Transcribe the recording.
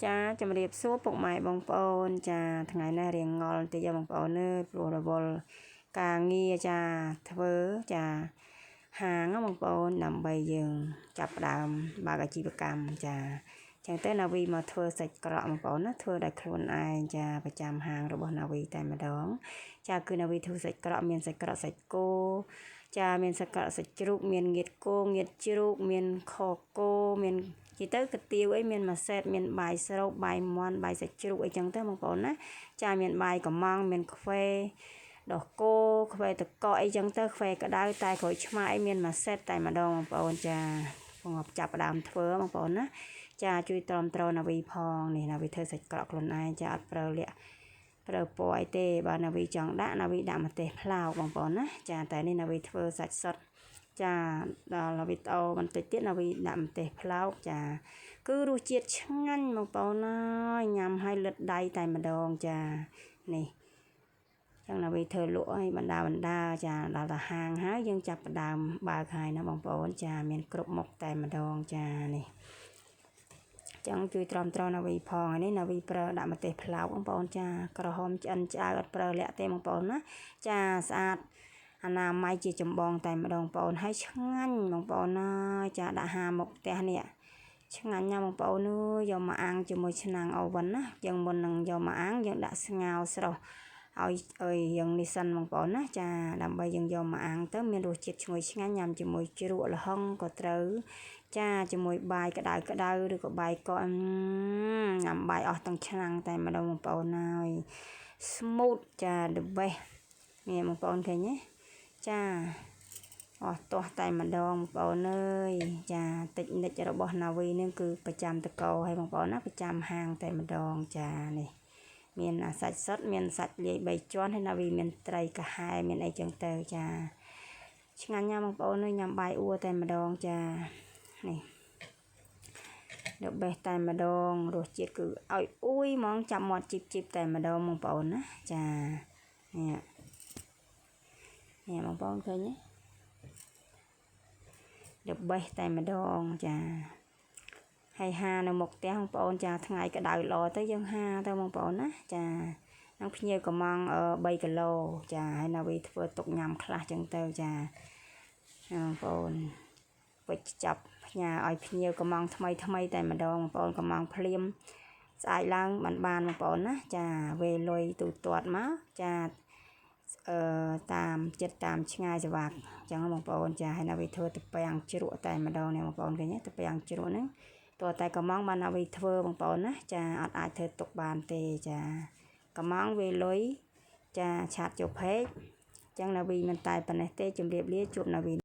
ចាជំរាបសួរពុកម៉ែបងប្អូនចាថ្ងៃនេះរៀងងល់បន្តិចហ៎បងប្អូនអើយព្រោះរវល់ការងារចាធ្វើចាហាងហ៎បងប្អូនដើម្បីយើងចាប់ផ្ដើមបើកអាជីវកម្មចាចឹងទៅណាវីមកធ្វើសាច់ក្រកបងប្អូនណាធ្វើដោយខ្លួនឯងចាប្រចាំហាងរបស់ណាវីតែម្ដងចាគឺណាវីធ្វើសាច់ក្រកមានសាច់ក្រកសាច់គោចាមានសាច់ក្រកសាច់ជ្រូកមានងៀតគោងៀតជ្រូកមានខគោមាននិយាយទៅកាទៀវអីមានមួយសេតមានបាយស្រូបបាយមាន់បាយសាច់ជ្រូកអីចឹងទៅបងប្អូនណាចាមានបាយកំងមានខ្វេដោះគោខ្វេតកអីចឹងទៅខ្វេក្តៅតែក្រូចឆ្មាអីមានមួយសេតតែម្ដងបងប្អូនចាបងចាប់ផ្ដើមធ្វើបងប្អូនណាចាជួយទ្រាំទ្រណាវីផងនេះណាវីធ្វើសាច់ក្រកខ្លួនឯងចាអត់ប្រើលាក់ប្រើពណ៌អីទេបើណាវីចង់ដាក់ណាវីដាក់ម្ទេសផ្លោកបងប្អូនណាចាតែនេះណាវីធ្វើសាច់សុទ្ធចាដល់វីដេអូបន្តិចទៀតណាវីដាក់ម្ទេសផ្លោកចាគឺរសជាតិឆ្ងាញ់បងប្អូនអើយញ៉ាំឲ្យលិតដៃតែម្ដងចានេះចឹងណាវីធ្វើលក់ឲ្យបណ្ដាបណ្ដាចាដល់ទៅហាងហើយយើងចាប់ផ្ដើមបើកហើយណាបងប្អូនចាមានគ្រប់មុខតែម្ដងចានេះចឹងជួយទ្រាំទ្រណាវីផងនេះណាវីប្រើដាក់ម្ទេសផ្លោកបងប្អូនចាក្រហមឆ្អិនឆ្អៅអត់ប្រើលាក់ទេបងប្អូនណាចាស្អាតអនាម័យជាចម្បងតែម្ដងបងប្អូនហើយឆ្ងាញ់បងប្អូនណាចាដាក់ហាមុខផ្ទះនេះឆ្ងាញ់ណាស់បងប្អូនអើយយកមកអាំងជាមួយឆ្នាំងអូវិនណាយើងមុននឹងយកមកអាំងយើងដាក់ស្ងោរស្រស់ឲ្យឲ្យយើងនេះសិនបងប្អូនណាចាដើម្បីយើងយកមកអាំងទៅមានរសជាតិឈ្ងុយឆ្ងាញ់ញ៉ាំជាមួយជ្រក់ល្ហុងក៏ត្រូវចាជាមួយបាយក្តៅក្តៅឬក៏បាយកកញ៉ាំបាយអស់ទាំងឆ្នាំងតែម្ដងបងប្អូនហើយ smooth ចា the best នេះបងប្អូនឃើញទេចាអស់ទាស់តែម្ដងបងប្អូនអើយចាតិចនិចរបស់ណាវីនឹងគឺប្រចាំតកឲ្យបងប្អូនណាប្រចាំហាងតែម្ដងចានេះមានអាសាច់សុទ្ធមានសាច់លាយ3ជាន់ហើយណាវីមានត្រីកាហែមានអីចឹងទៅចាឆ្ងាញ់ណាស់បងប្អូនអើយញ៉ាំបាយអួរតែម្ដងចានេះនៅបេះតែម្ដងរសជាតិគឺឲ្យអួយហ្មងចាប់មាត់ជីបជីបតែម្ដងបងប្អូនណាចានេះនេះបងប្អូនឃើញទេ the best តែម្ដងចាហើយហានៅមុខផ្ទះបងប្អូនចាថ្ងៃក្តៅល្អទៅយើងហាទៅបងប្អូនណាចានឹងភ្ញៀវកំង3គីឡូចាហើយណាវីធ្វើទុកញ៉ាំខ្លះចឹងទៅចាបងប្អូនវិចចាប់ផ្ញើឲ្យភ្ញៀវកំងថ្មីថ្មីតែម្ដងបងប្អូនកំងភ្លាមស្អែកឡើងបានបានបងប្អូនណាចាវេលុយទូទាត់មកចាអឺតាមចិត្តតាមឆ្ងាយសេវាអញ្ចឹងបងប្អូនចាហើយណាវីធ្វើតពាំងជ្រក់តែម្ដងនេះបងប្អូនឃើញទេតពាំងជ្រក់ហ្នឹងតើតែកំងបានណាវីធ្វើបងប្អូនណាចាអត់អាចធ្វើទុកបានទេចាកំងវេលុយចា chat ចូល page អញ្ចឹងណាវីមិនតែប៉ុណ្ណេះទេជម្រាបលាជួបណាវី។